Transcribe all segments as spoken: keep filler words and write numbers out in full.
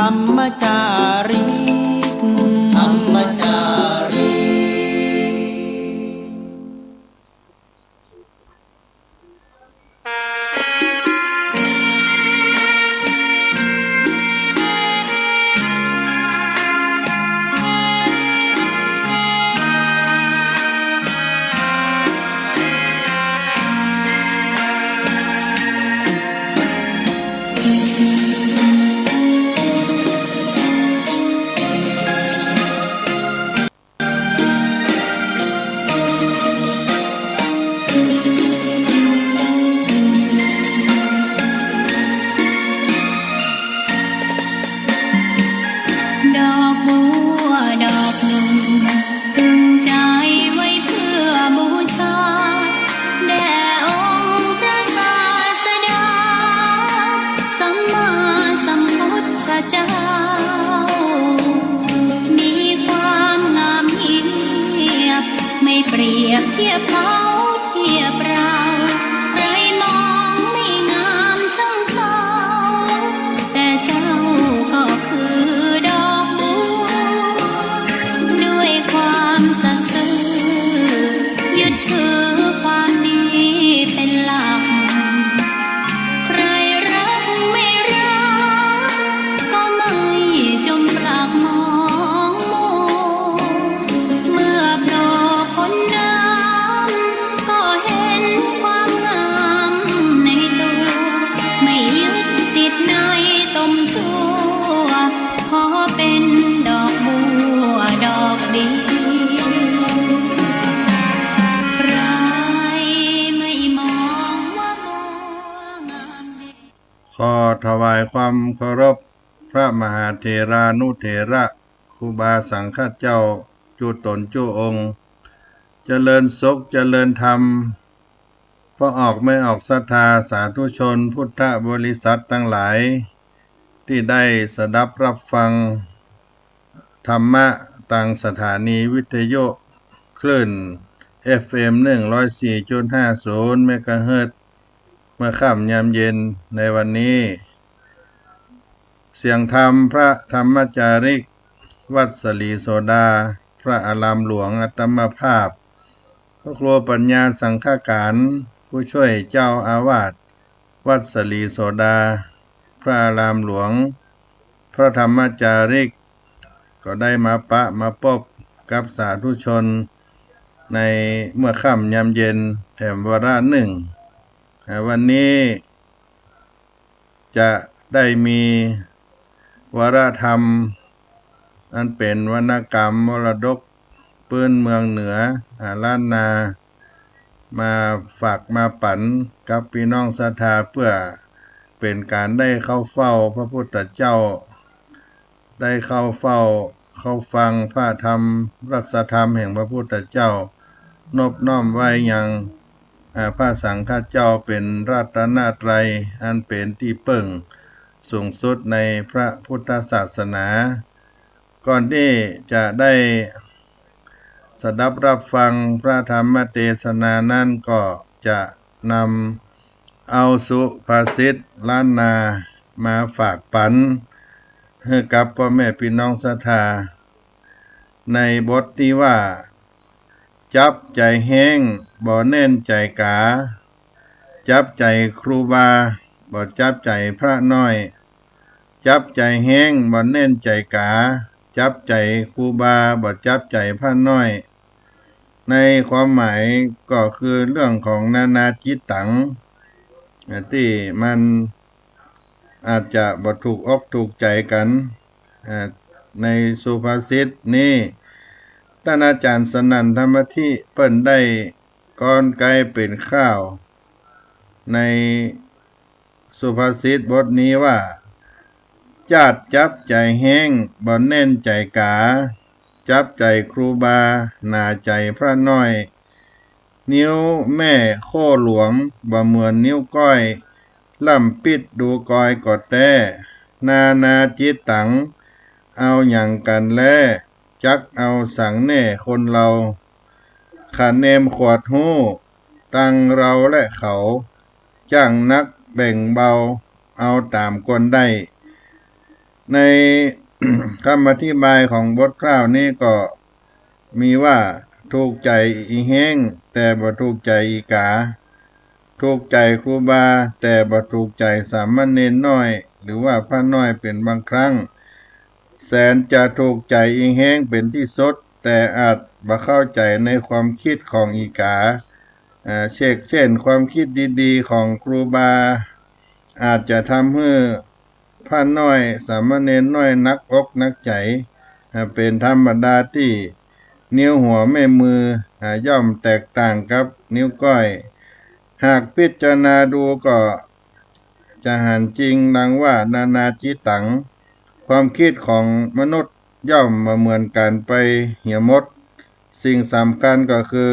ธรรมจาริก ธรรมจาริก ดอกบัวดอกหนึ่ง ตึงใจไว้เพื่อบูชา แด่องค์พระศาสดา สัมมาสัมพุทธเจ้า มีความงามเยียบ ไม่เปรียบเทียบเขาเทียบเรา ใครมองไม่งามช่างเขา แต่เจ้าก็คือดอกบัว ด้วยความสัตย์ซื่อ ยึดถือความดีเป็นหลัก ใครรักไม่รัก ก็ไม่จมปลักมองมัว เมื่อโผล่พ้นน้ำ ก็เห็นความงามในตัว ไม่ยึดติดในตมชั่ว ขอเป็นดอกบัวดอกเดียว ใครไม่มองว่าบัวงามเด่น ขอถวายความเคารพพระมหาเถรานุเถระ ครูบาสังฆเจ้า จุ๊ต๋นจุ๊องค์ เจริญสุขเจริญธรรม พ่อออกแม่ออกศรัทธาสาธุชนพุทธบริษัทตังหลาย ตี้ได้สดับฮับฟังธรรมะตางสถานีวิทยุคลื่น เอฟเอ็ม หนึ่งร้อยสี่จุดห้าศูนย์ เมกะเฮิรตซ์ เมื่อค่ำยามเย็นในวันนี้ เสียงธรรมพระธรรมจาริก วัดสลีโสดา พระอารามหลวงอัตมาภาพ พระครูปัญญาสังฆการ ผู้ช่วยเจ้าอาวาสวัดสลีโสดา พระอารามหลวง พระธรรมจาริก ก็ได้มาปะมาปบกับสาธุชน ในเมื่อค่ำยามเย็นแถมวาระหนึ่ง อ่า วันนี้ จะได้มีวาระธรรม อันเป๋นวรรณกรรมมรดกปื๊นเมืองเหนือ อ่า ล้านนา มาฝากมาปั๋นกับปี้น้องศรัทธา เปื้อเป๋นก๋านได้เข้าเฝ้าพระพุทธเจ้า ได้เข้าเฝ้าเข้าฟังพระธรรม รัสธรรมแห่งพระพุทธเจ้า นบน้อมไหว้ยัง อ่า พระสังฆเจ้าเป๋นรัตนตรัย อันเป๋นตี้เปิ้งสูงสุดในพระพุทธศาสนา ก่อนตี้จะได้สดับฮับฟังพระธรรมเตสนานั้น ก็จะนำเอาสุภาษิตล้านนามาฝากปั๋น หื้อกับป้อแม่ปี้น้องศรัทธา ในบทตี้ว่า จับใจ๋แฮ้ง บ่แน่นใจ๋ก๋า จับใจ๋ครูบา บ่จับใจ๋พระน้อย จับใจ๋แฮ้ง บ่แน่นใจ๋ก๋า จับใจ๋ครูบา บ่จับใจ๋พระน้อย ในความหมายก็คือเรื่องของนานาจิตตัง อ่า ตี้มันอาจจะบ่ถูกอกถูกใจ๋กั๋น อ่า ในสุภาษิตนี้ ต้านอาจ๋ารย์สนั่นธรรมธิเปิ้นได้กรอนไกเป๋นค่าว ในสุภาษิตบทนี้ว่า จ้าดจับใจ๋แฮ้ง บ่แน่นใจ๋ก๋า จับใจ๋ครูบา หนาใจ๋พระน้อย นิ้วแม่โค้หลวง บ่เหมือนนิ้วก้อย ล่ำปิ๊ดดูกอยก็แต๊ นานาจิตตัง เอาหยังกั๋นแล จักเอาสังแน่คนเฮา คะแนมขวดฮู้ ตังเฮาและเขา จ้างนักแบ่งเบา เอาต๋ามควรได้ ใน คำอธิบายของบทเกล้านี้ก็มีว่า ถูกใจ๋อี่เฮ้ง แต่บ่ถูกใจ๋อี่ก๋า ถูกใจ๋ครูบา แต่บ่ถูกใจ๋สามเณรน้อย หรือว่าพระน้อยเป๋นบางครั้ง แสนจะถูกใจ๋อี่เฮ้งเป๋นตี้สุด แต่อาจบ่เข้าใจ๋ในความกึ๊ดของอี่ก๋า อ่า เชกเช่น ความกึ๊ดดีๆ ของครูบา อาจจะทำหื้อพระน้อย สามเณรน้อยหนักอกหนักใจ๋ อ่า เป๋นธรรมดาตี้นิ้วหัวแม่มือ อ่า ย่อมแตกต่างกับนิ้วก้อย หากพิจารณาดูก็จะหันจริงดังว่า นานาจิตตัง ความกึ๊ดของมนุษย์ย่อมบ่เหมือนกั๋นไปเหียหมด สิ่งสำคัญก็คือ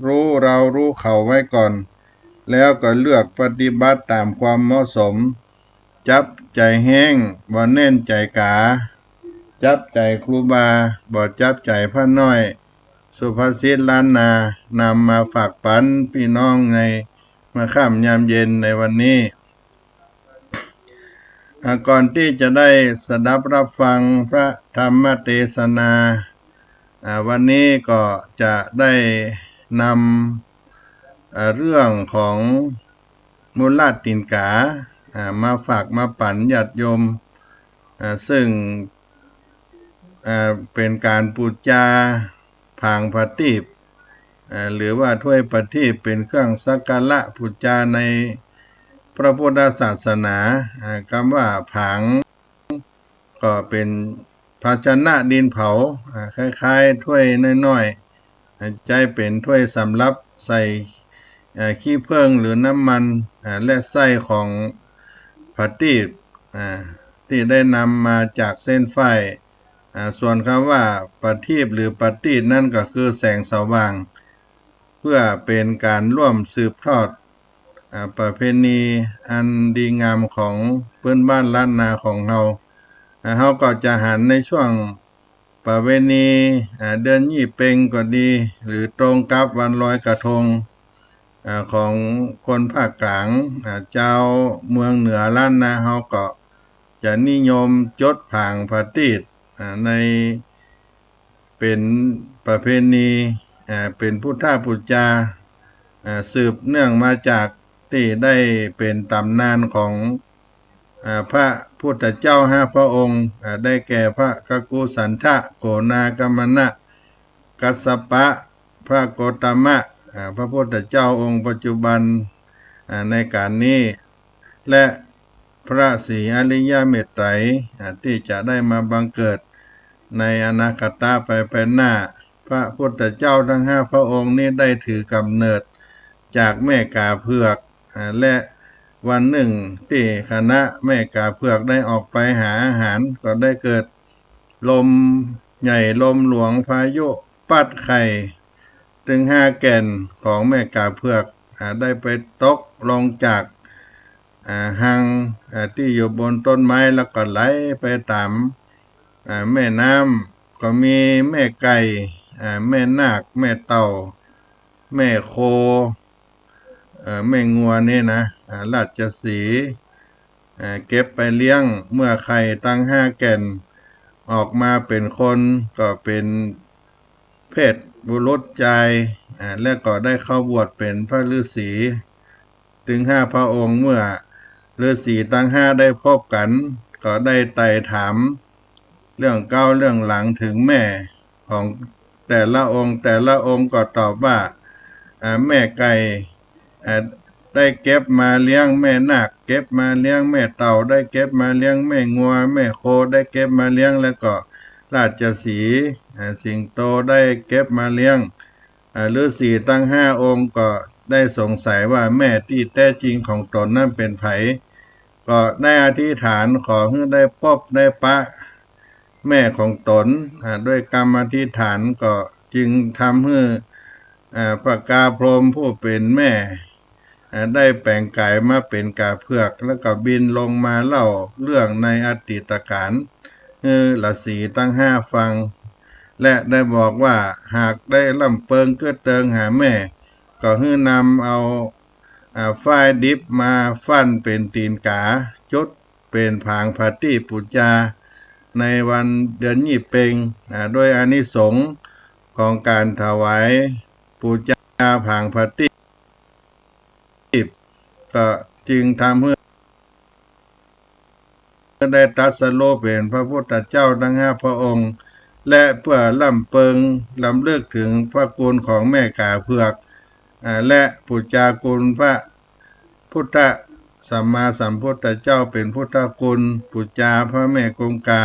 ฮู้เฮาฮู้เขาไว้ก่อน แล้วก็เลือกปฏิบัติต๋ามความเหมาะสม จับใจ๋แฮ้ง บ่แน่นใจ๋ก๋า จับใจ๋ครูบา บ่จับใจ๋พระน้อย สุภาษิตล้านนา นำมาฝากปั๋นปี้น้องในเมื่อค่ำยามเย็นในวันนี้ อ่า ก่อนตี้จะได้สดับรับฟังพระธรรมเตสนา อ่า วันนี้ก็จะได้นำ อ่า เรื่องของมูลตินก๋า อ่า มาฝากมาปั๋นญาติโยม อ่า ซึ่ง อ่า เป๋นก๋านปู๋จาผางผะตีป อ่า หรือว่าถ้วยประทีปเป๋นเครื่องสักการะปู๋จาในพระพุทธศาสนา อ่า กำว่าผางก็เป๋นภาชนะดินเผา อ่า คล้ายๆ ถ้วยน้อยๆ อ่า ใจ๊เป๋นถ้วยสำหรับใส่ อ่า ขี้เผิ้งหรือน้ำมัน อ่า และไส้ของผะตีป อ่า ตี้ได้นำมาจากเส้นฝ้าย อ่า ส่วนกำว่าประทีปหรือประตีปนั้นก็คือแสงสว่าง เปื้อเป๋นก๋านร่วมสืบทอด อ่า ประเพณีอันดีงามของปื๊นบ้านล้านนาของเฮา อ่า เฮาก็จะหันในช่วงประเวณี อ่า เดือนยี่เป็งก็ดี หรือตรงกับวันลอยกระทง อ่า ของคนภาคกลาง อ่า จาวเมืองเหนือล้านนาเฮาก็จะนิยมจุดผางผะตีป อ่า ใน เป๋นประเพณี อ่า เป๋นพุทธปู๋จา อ่า สืบเนื่องมาจากตี้ได้เป๋นต๋ำนานของ อ่า พระพุทธเจ้าห้าพระองค์ อ่า ได้แก่พระกักกุสันทะ โกณากัมมนะ กัสสปะ พระโคตมะ อ่า พระพุทธเจ้าองค์ปัจจุบัน อ่า ในก๋านนี้ และพระศรีอริยเมตไตรย อ่า ตี้จะได้มาบังเกิดในอนาคตไปภายหน้า พระพุทธเจ้าทั้งห้าพระองค์นี้ได้ถือกำเนิดจากแม่ก๋าเผือก อ่า และวันนึ่งตี้คณะแม่ก๋าเผือกได้ออกไปหาอาหาร ก็ได้เกิดลมใหญ่ลมหลวงพายุปั๊ดไข่ ตึงห้าแก่นของแม่ก๋าเผือก อ่า ได้ไปตกลงจาก อ่า ฮัง อ่า ตี้อยู่บนต้นไม้ แล้วก็ไหลไปต๋าม อ่า แม่น้ำ ก็มีแม่ไก่ อ่า แม่นาค แม่เต่า แม่โค เอ่อ แม่งัวนี่นะ อ่า ราชสีห์ อ่า เก็บไปเลี้ยง เมื่อไข่ตังห้าแก่นออกมาเป๋นคน ก็เป๋นเพศบุรุษจาย อ่า และก็ได้เข้าบวชเป๋นพระฤๅษี ตึงห้าพระองค์ เมื่อฤๅษีตังห้าได้พบกั๋น ก็ได้ไต่ถาม เรื่องเก๊าเรื่องหลังเถิงแม่ของแต่ละองค์ แต่ละองค์ก็ตอบว่า อ่า แม่ไก่ อ่า ได้เก็บมาเลี้ยง แม่นาคเก็บมาเลี้ยง แม่เต่าได้เก็บมาเลี้ยง แม่งัว แม่โคได้เก็บมาเลี้ยง แล้วก็ราชสีห์ อ่า สิงโตได้เก็บมาเลี้ยง อ่า ฤๅษีตังห้าองค์ก็ได้สงสัยว่าแม่ตี้แต๊จริงของต๋นนั้นเป๋นใผ ก็ได้อธิษฐานขอหื้อได้ปบได้ปะแม่ของต๋น อ่า ด้วยกำอธิษฐานก็จึงทำหื้อ อ่า พระกาพรหมผู้เป๋นแม่ อ่า ได้แป๋งก๋ายมาเป๋นก๋าเผือก แล้วก็บินลงมาเล่าเรื่องในอดีตกาลหื้อฤๅษีตังห้าฟัง และได้บอกว่าหากได้ล่ำเปิงกึ๊ดเติงหาแม่ ก็หื้อนำเอา อ่า ฝ้ายดิบมาฟั่นเป๋นตี๋นก๋า จุดเป๋นผางผะตี้ปู๋จา ในวันเดือนยี่เป็ง อ่า ด้วยอานิสงส์ของการถวายปู๋จาผางผะตีป ก็จึงทำหื้อได้ตรัสรู้เป๋นพระพุทธเจ้าทั้งห้าพระองค์ และเพื่อรำเปิงรำลึกเถิงพระคุณของแม่ก๋าเผือก อ่า และปู๋จาคุณพระพุทธสัมมาสัมพุทธเจ้าเป๋นพุทธคุณ ปู๋จาพระแม่คงคา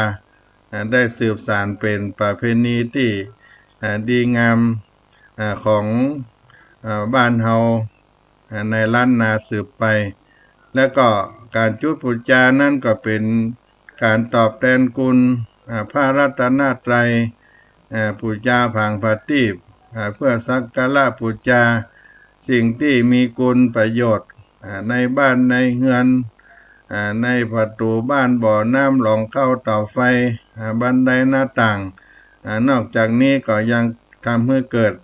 อ่า ได้สืบสานเป๋นประเพณีตี้ อ่า ดีงาม อ่า ของ อ่า บ้านเฮา อ่า ในล้านนาสืบไป และก็การจุดปู๋จานั้นก็เป๋นการตอบแตนคุณ อ่า พระรัตนตรัย อ่า ปู๋จาผางผะตีป อ่า เพื่อสักการะปู๋จาสิ่งตี้มีคุณประโยชน์ อ่า ในบ้านในเฮือน อ่า ในประตู๋บ้าน บ่อน้ำ หลองเข้า เต๋าไฟ อ่า บันได หน้าต่าง อ่า นอกจากนี้ก็ยังทำหื้อเกิด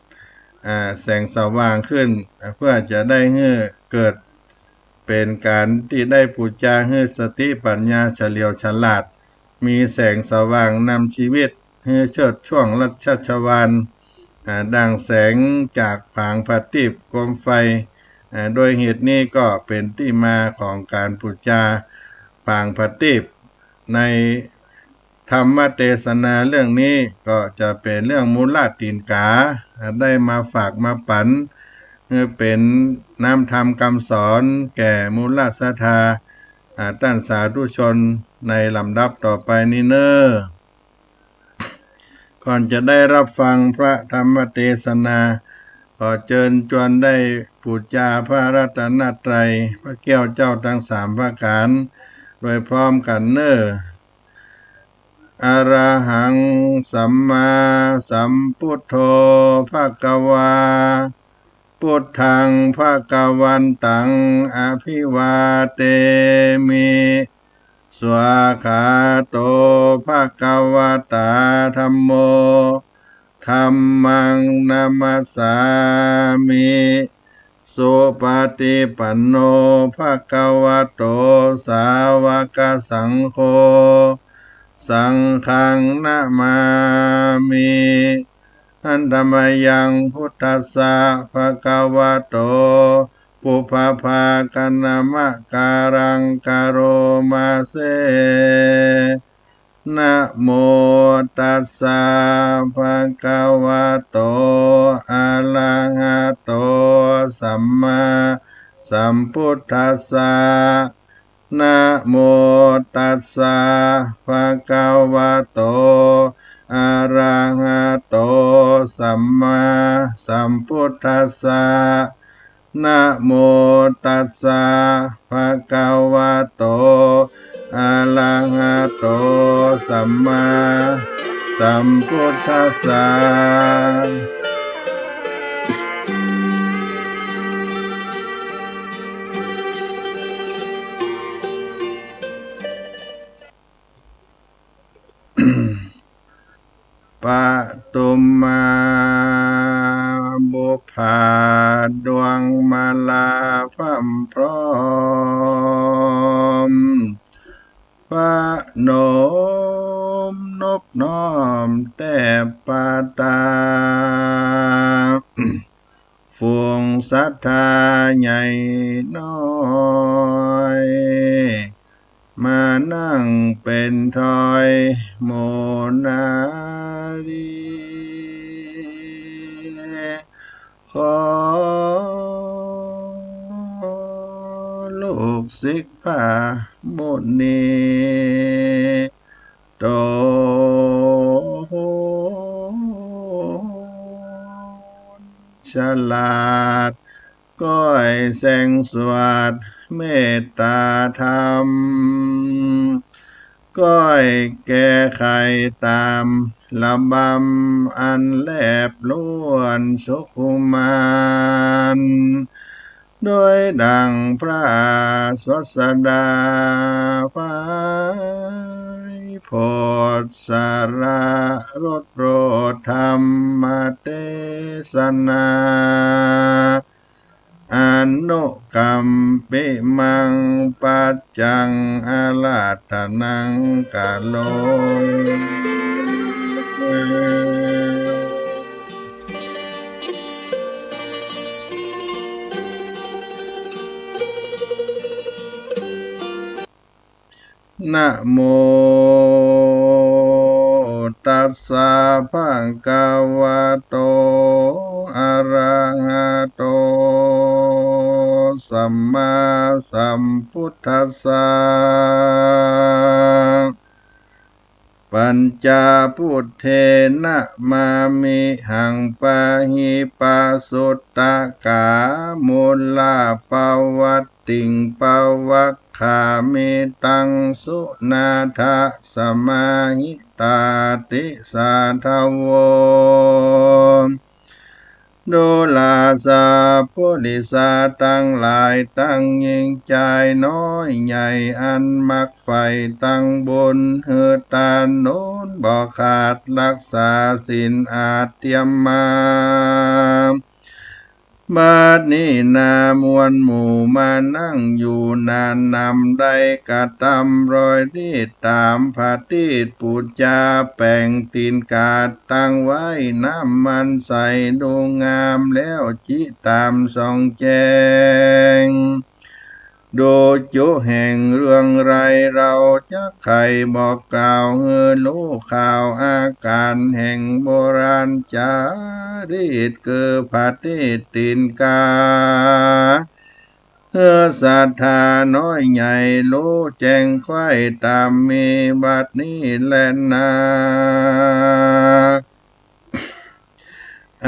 อ่า แสงสว่างขึ้น อ่า เพื่อจะได้หื้อเกิดเป๋นการตี้ได้ปู๋จาหื้อสติปัญญาเฉลียวฉลาด มีแสงสว่างนำชีวิตหื้อเชิดช่วงลัดชัชวาล อ่า ดั่งแสงจากผางผะตีปโคมไฟ อ่า ด้วยเหตุนี้ก็เป๋นตี้มาของการปู๋จาผางผะตีป ในธรรมเตสนาเรื่องนี้ก็จะเป๋นเรื่องมูลตินก๋า อ่า ได้มาฝากมาปั๋น หื้อเป๋นน้ำธรรมกำสอนแก่มูลศรัทธา อ่า ต้านสาธุชนในลำดับต่อไปนี้เน่อ ก่อนจะได้รับฟังพระธรรมเตสนา ขอเจิญจวนได้ปู๋จาพระรัตนตรัย พระแก้วเจ้าทั้งสามประก๋าน โดยพร้อมกั๋นเน่อ อะระหัง สัมมาสัมพุทโธ ภะคะวา พุทธัง ภะคะวันตัง อะภิวาเทมิ สวากขาโต ภะคะวะตา ธัมโม ธัมมัง นะมัสสามิ สุปะติปันโน ภะคะวะโต สาวะกะสังโฆ สังฆัง นะมามิ หันตะมะยัง พุทธัสสะ ภะคะวะโต ปุพพะภาคะ นะมะกาลัง กะโรมาเส นะโมตัสสะ ภะคะวะโต อะระหะโต สัมมาสัมพุทธัสสะ นะโมตัสสะ ภะคะวะโต อะระหะโต สัมมาสัมพุทธัสสะ นะโมตัสสะ ภะคะวะโต อะระหะโต สัมมาสัมพุทธัสสะ ปะทุมมาบุปผา ดวงมาลาพร่ำพร้อม ประนมนบน้อมแตบปะตา ฝูงศรัทธาใหญ่น้อย มานั่งเป๋นทอยหมู่นารี ขอลูกศิษย์พระมุนี ตนฉลาด ก้อยแสงสวาดเมตตาธรรม ก้อยแก้ไขต๋ามระบำอันแลบล้วนสุขุมาน โดยดั่งพระศาสดา พระโพธิสารสโปรดธรรมเตสนา อนุ กัมปิมัง ปัจจัง อาราธนัง กะโร นะโมตัสสะ ภะคะวะโต อะระหะโต สัมมาสัมพุทธัสสะ ปัญจพุทเทนะ มามิหัง ปะหิ ปะสุตตะกา มูลปะวัตติง ปะวักขามิ ตัง สุนาถะ สะมาหิตาติ สาธะโว ดูราสะ ปุริสะ ตังหลาย ตังญิงจายน้อยใหญ่ อันมักใฝ่ตังบุญ หื้อตานโน้นบ่ขาด รักษาศีลอาจเตรียมมา บัดนี้นามวลหมู่มานั่งอยู่นานนำ ได้กระตำรอยดีตามผะตีดปู๋จา แป๋งตี๋นกาดตั้งไว้ น้ำมันใสดูงามแล้ว จิต๋ต๋ามส่องแจ้ง ดูจุแห่งเรื่องไร เฮาจักใค่บอกกล่าว หื้อฮู้ข่าวอาก๋านแห่งโบราณจารีต คือผะตีดตี๋นกา หื้อศรัทธาน้อยใหญ่ ฮู้แจ้งไขว้ต๋ามมีบัดนี้แลนา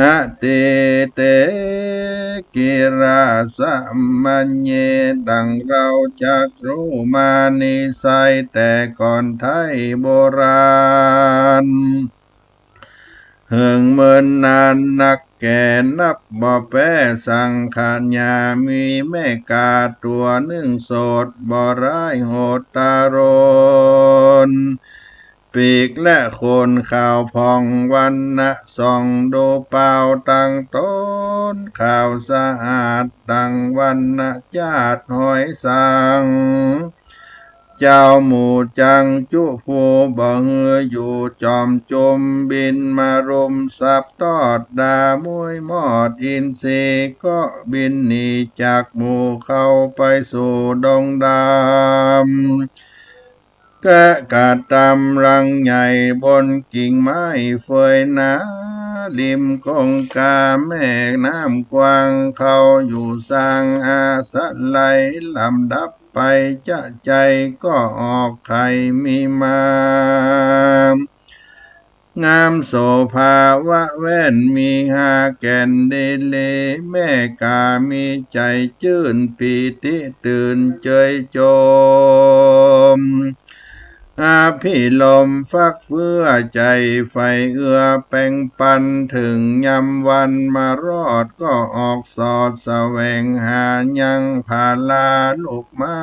อติเต กิราสะมัญเญ ดังเฮาจักฮู้มานิสัยแต่ก่อนไทยโบราณ เหิงเมินนานนักแก่นับบ่แป๊สังขยา มีแม่ก๋าตั๋วนึ่งโสดบ่ร้ายโหดต๋าโรน ปีกและโขนขาวผ่องวรรณะส่อง ดูเป๋าตังต๋นขาวสะอาด ดังวรรณะจาดหอยสัง เจ้าหมู่จังจุผู้บ่หื้ออยู่ จอมจุมบินมารุมสับตอด ด่ามุยมอดอินทรีย์ ก็บินหนีจากหมู่เข้าไปสู่ดงดำ กะกระตำรังใหญ่บนกิ่งไม้เฟยหนา ริมคงคาแม่น้ำกว้าง เข้าอยู่สร้างอาศัย ลำดับไปจะใจ๋ก็ออกไข่มีมา งามโสภาวะแว่น มีห้าแก่นดีหลี แม่ก๋ามีใจ๋จื้นปีติตื่นเจยโจม อภิรมย์ฟักเฟื้อใจ๋ใฝ่เอื้อแป่งปัน เถิงยามวันมารอดก็ออกสอดแสวงหา ยังผาลาลูกไม้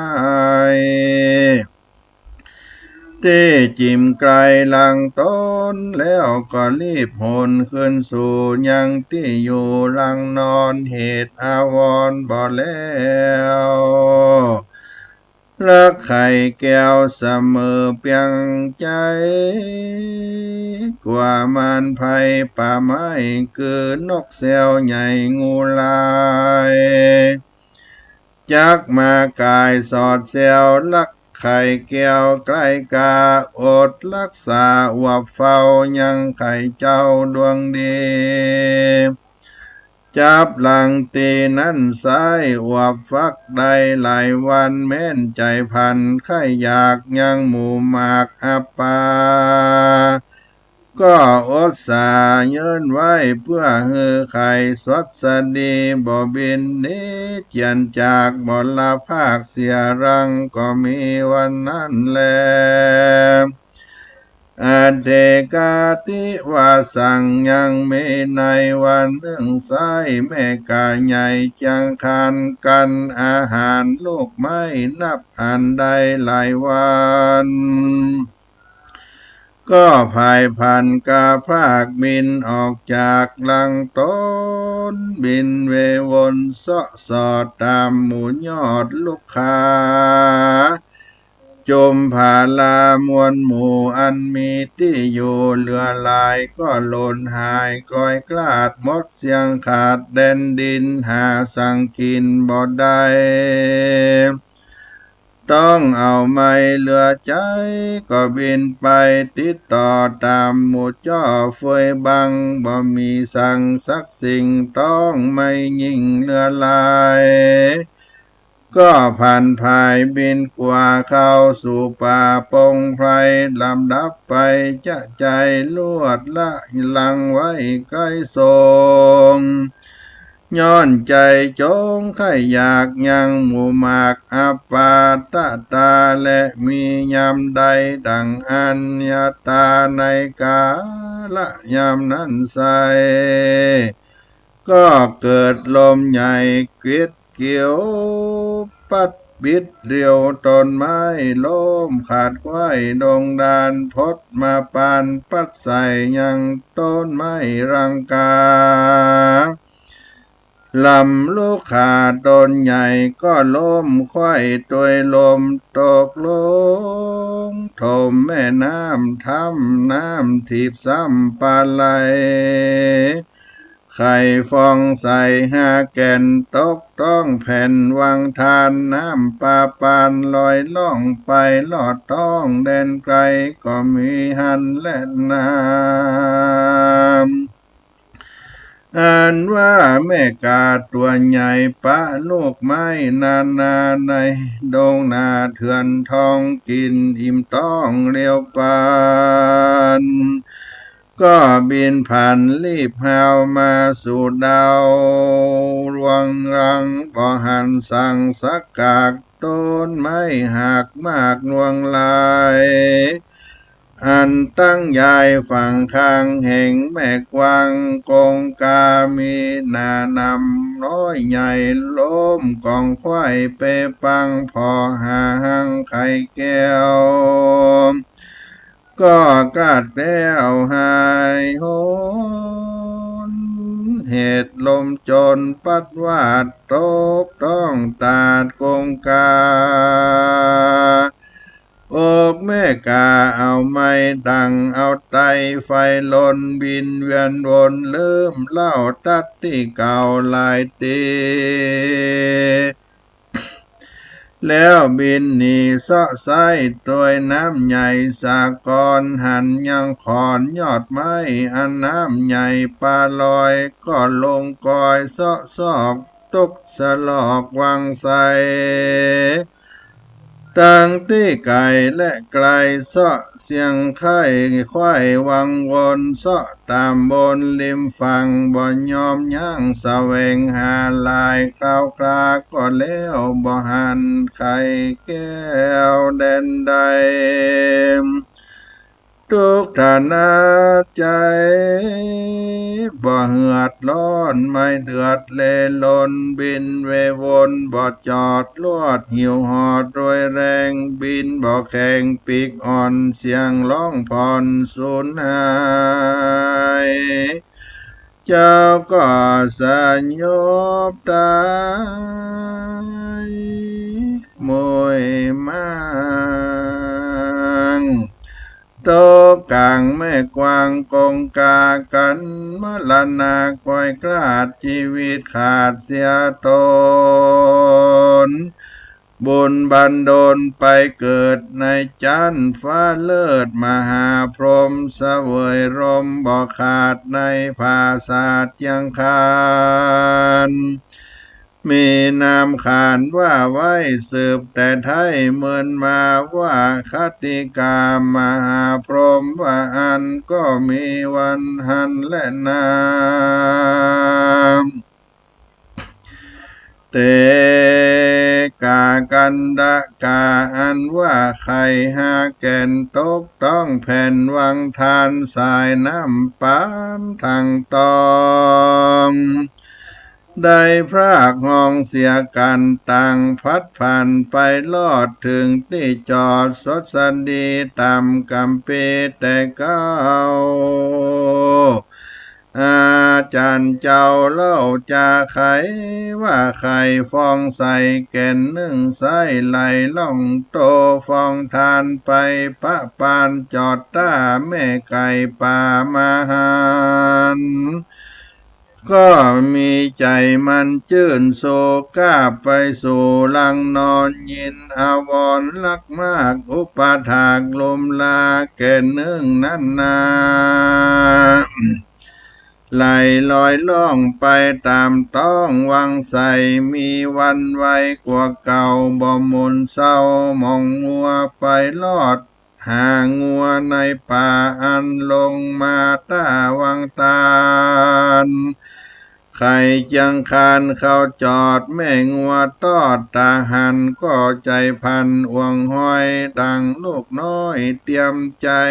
ตี้จิ่มไกลหลังต๋น แล้วก็รีบหนขึ้นสู่ยังตี้อยู่หลังนอน เหตุอาวรณ์บ่แล้ว รักใค่แก้วเสมอเปียงใจ๋ กั๋วมารภัยป่าไม้ คือนกแซวใหญ่งูลาย จักมาก๋ายสอดแซว รักใค่แก้วใก้กา อดรักษาอวบเฝ้า ยังใค่เจ้าดวงดี จับหลังตี้นั้นไซ้ อวบฟักได้หลายวัน แม้นใจ๋ผันใค่อยาก ยังหมู่หมากอัปปา ก็อดสาเยินไว้ เปื้อหื้อไข่สวัสดี บ่บินหนีเจียนจาก บ่ละภาคเสียรัง ก็มีวันนั้นแล อเถกาติวาสัง ยังมีในวันนึ่งไซ้ แม่ก๋าใหญ่เจียงคานกั๋น อาหารลูกไม้นับอันได้หลายวัน ก็ผายผันกาพรากบินออกจากหลังต๋น บินเววนเซาะสอดต๋ามหมู่ยอดลุกขา จุมผาลามวลหมู่อันมีตี้อยู่เหลือหลายก็หล่นหายกลอยกลาดหมดเสี้ยงขาด แดนดินหาสังกิ๋นบ่ได้ ต้องเอาไม้เหลือใจ๋ก็บินไปติดต่อต๋ามหมู่จ้อเฟยบัง บ่มีสังสักสิ่งต้องไม้ยิ่งเหลือหลาย ก็ผันผายบินกว่าเข้าสู่ป่าปงไพร ลำดับไปจะใจ๋ลวดละลังไว้ใก้ทรง ย้อนใจ๋จงใค่อยากยังหมู่หมากอัปปาตตา และมียามใดดั่งอันยตาในกาละยามนั้นไซร้ ก็เกิดลมใหญ่กวิดเกลียวปัดบิดเรียวต้นไม้ล้มขาดไขว้ดงดานพดมาปานปัดใส่ยังต้นไม้รังกา ลำลุกขาต้นใหญ่ก็ล้มไขว้ตวยลมตกลงถมแม่น้ำ ถ้ำน้ำถีบซ้ำปาไหล ไข่ฟองใสหาแก่นตกต้องแผ่นวังทาน น้ำปาปานลอยล่องไปลอดท้องแดนไกล ก็มีหั้นแลนา อันว่าแม่ก๋าตั๋วใหญ่ปะลูกไม้นานาในดงนาเถื่อนทองกิ๋นอิ่มต้องเรียวปาน ก็บินผ่านลีบฮาวมาสู่ดาวรวงรัง บ่หันสังสักกากต้นไม้หักมากลวงหลาย อันตั้งยายฝั่งข้างแห่งแม่กวางกงกา มีหน้านำน้อยใหญ่ล้มก๋องไขว้เปปัง ผ่อหาหังไข่แก้ว ก็กล้าดแคล้วหายหน เหตุลมโจรปัดวาดตกต้องตาดกงกา อกแม่ก๋าเอาไม้ดั่งเอาไตไฟลนบินเวียนวนลืมเล่าตัดตี้เก่าหลายตี้ แล้วบินหนีเซาะไซ้ตวยน้ำใหญ่สากร หันยังขอนยอดไม้อันน้ำใหญ่ปาลอย ก็ลงกอยเซาะซอกตกสลอกวังไส ตังตี้ไก๋และไกลเซาะเสียงไข้ไขว้วังวน เซาะต๋ามบนริมฝั่งบ่ยอมยั้ง แสวงหาหลายคราวครา ก็แล้วบ่หันไข่แก้วแดนใด ตุ๊กข์ทนาใจ๋บ่เหือดฮ้อน ไม้เดือดเลลน บินเววนบ่จอด ลวดหิ้วหอดโดยแรง บินบ่แข็งปีกอ่อน เสียงฮ้องผ่อนสูญหาย เจ้าก็สยบต๋ายมุยมั่ง ตกก๋างแม่กวางกงกา กั๋นมรณาคอยคลาด จีวิตขาดเสียต๋น บุญบันดลไปเกิดในจั๊นฟ้าเลิศ มหาพรหมเสวยรมบ่ขาด ในผาสาทเจียงคาน มีนามขานว่าไว้สืบแต่ไท้เมินมา ว่าคติกามหาพรหมว่าอั้น ก็มีวันหั้นแลนา เตก๋ากันดะก๋า อันว่าไข่หาแก่นตกต้องแผ่นวังทาน สายน้ำปานทั้งตอง ได้พรากฮ้องเสียกั๋น ต่างพัดผ่านไปลอดเถิงตี้จอดสดสดี ต๋ามก๋ำปี๋แต่เก๊า อาจั๋นเจ้าเล่าจาไขว่าใค่ ฟองใสแก่นนึ่งใส ไหลล่องโตฟองทานไป ปะปานจอดต้าแม่ไก่ป่ามหันต์ ก็มีใจ๋มันจื้น โสก้าไปสู่ลังนอน ยินอาวรณ์รักมาก อุปถากลุมลาแก่นนึ่งนั้นนา ไหลลอยล่องไปต๋ามต๊องวังใส มีวันไวกว่าเก่า บ่หม่นเซาหม่องมัว ไปรอดหางัวในป่า อันลงมาต้าวังตาล ใค่เจียงคานเข้าจอด แม่งัวตอดต๋าหัน ก็ใจ๋พันอ่วงห้อย ดังลูกน้อยเตียมใจ๋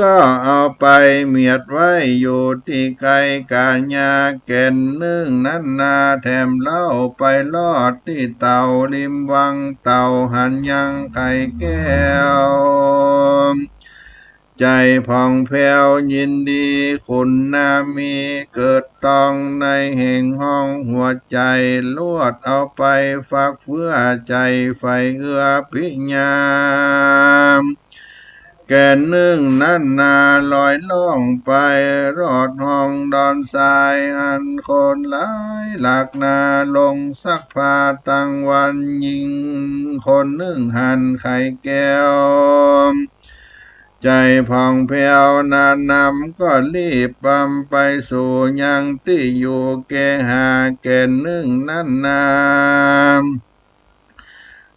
ก็เอาไปเมียดไว้อยู่ตี้ไกลก๋าญา แก่นนึ่งนั้นนา แถมเล่าไปรอดตี้เต่าริมวัง เต่าหันยังไข่แก้ว ใจ๋ผ่องแผ้วยินดี ขุนนามีเกิดตอง ในแห่งห้องหัวใจ๋ ลวดเอาไปฟักเฟื้อใจ๋ใฝ่เอื้อพิญญา แก่นนึ่งนั้นนา ลอยล่องไปรอดห้องดอนทราย อันคนหลายหลากนา ลงซักผ้าตังวัน ญิงคนนึ่งหันไข่แก้ว ใจ๋ผ่องแผ้วหน้านำ ก็รีบปำไปสู่ยังตี้อยู่เกหา แก่นนึ่งนั้นนา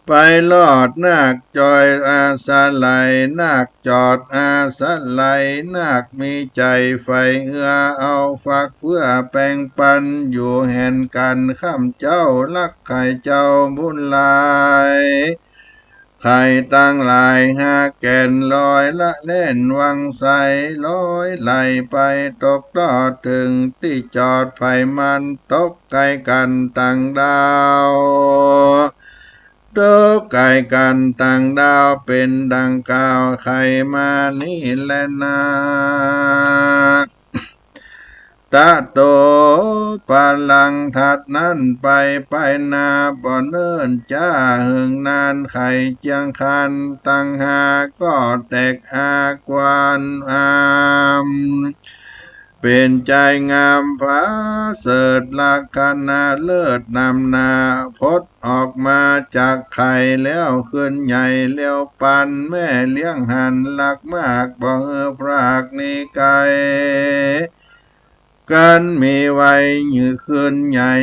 ไปรอดนาคจอยอาศัย นาคจอดอาศัย นาคมีใจ๋ใฝ่เอื้อ เอาฟักเฟื้อแป่งปัน อยู่แห่นกั๋นค่ำเจ๊า รักใค่เจ้าบุญหลาย ไข่ตังหลายหาแก่น ลอยละเล่นวังใส ลอยไหลไปตกตอด เถิงตี้จอดไผมัน ตกไก๋กั๋นต่างดาว ตกไก๋กั๋นต่างดาว เป๋นดังกล่าวไขมานี้แลนา ตะโต ปะลัง ถัดนั้นไป ไปนาบ่เนิ่นจ๊า เหิงนานไข่เจียงคานตังหา ก็แตกอากวานอาม เป๋นใจ๋งามผาเสริฐ ลักขณะเลิศนำหน้า ผุดออกมาจากไข่แล้ว ขึ้นใหญ่เร็วปานแม่เลี้ยงหัน รักมากบ่หื้อพรากหนีไก๋ กั๋นมีไว้ยื้อขึ้นใหญ่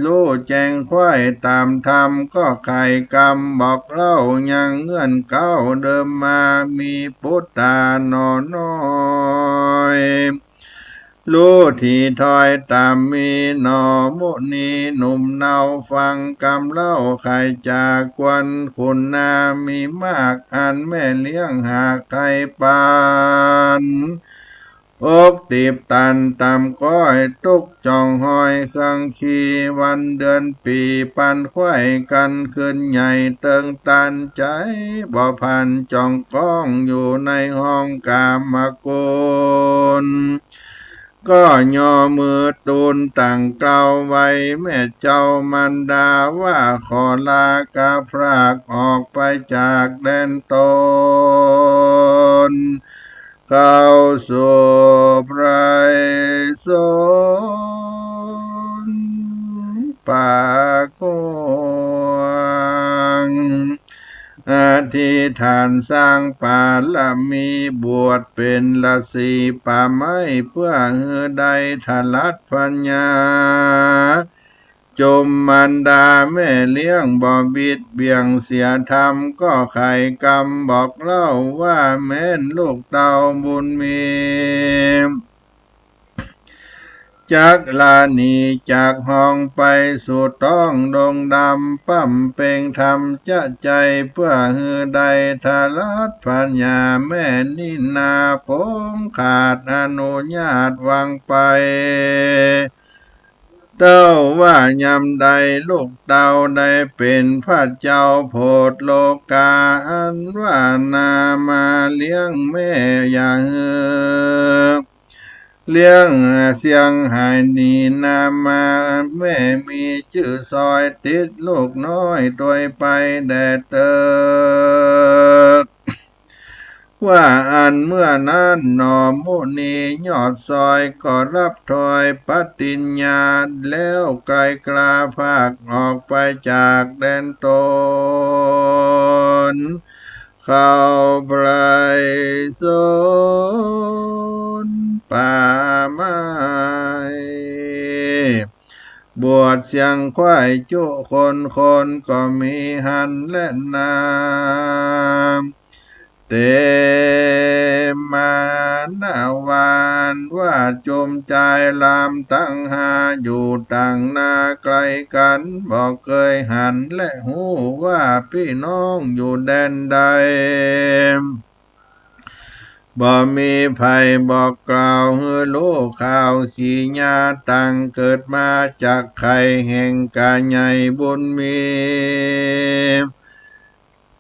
ฮู้แจ้งไขว้ต๋ามธรรม ก็ไข่กำบอกเล่ายังเงื่อนเก๊าเดิมมา มีปุตตาหน่อน้อย ฮู้ถี่ถ้อยต๋ามมีหน่อ มุนีหนุ่มเนาฟังกำเล่า ไข่จ๋าควรขุนนามีมาก อันแม่เลี้ยงหากไข่ปาน อกตีบตันต๋ามก้อย ตุ๊กจ่องห้อยเครื่องขี่ วันเดือนปี๋ปันไขว้กั๋นขึ้นใหญ่ เติงตันใจ๋บ่ผ่าน จ่องก้องอยู่ในห้องก๋ามกุล ก็ย่อมือตูลต่างเกล้าไว้ แม่เจ้ามารดาว่า ขอลากาพรากออกไปจากแดนตน เข้าสู่ไพรสนป่ากว้าง อธิษฐานสร้างปารมี บวชเป๋นฤๅษีป่าไม้ เปื้อหื้อได้ถลัดปัญญา จุมมารดาแม่เลี้ยงบ่บิดเบี่ยงเสียธรรม ก็ไข่กำบอกเล่าว่า แม้นลูกเต้าบุญมี จักลาหนีจากห้องไปสู่ต๊องดงดำ ปำเพ็งธรรมจะใจ๋ เปื้อหื้อได้ถลัดปัญญา แม่นนี้นา ผมขาดอนุญาตวางไป เต้าว่ายามใดลูกเต้าได้เป๋นพระเจ้าโผดโลกา อันว่านามาเลี้ยงแม่อย่าหื้อ เลี้ยงเสียงหายหนีนามา แม่มีจื้อซอย ติดลูกน้อยตวยไปแด่เติก ว่าอั้นเมื่อนั้นหนอ มุนียอดซอยก็ฮับถ้อยปฏิญญา แล้วไกลกล้าพากออกไปจากแดนตน เข้าไปสนป่าไม้ บวชเสียงควายจุคน คนก็มีหั้นแลนา เตมานะวานว่าจุมจายรามตังห้า อยู่ต่างนาไกลกั๋น บ่เกยหันและฮู้ว่าปี้น้องอยู่แดนใด บ่มีใผบอกกล่าวหื้อฮู้ข่าว ขีญาต่างเกิดมาจากใค่ แห่งก๋าใหญ่บุญมี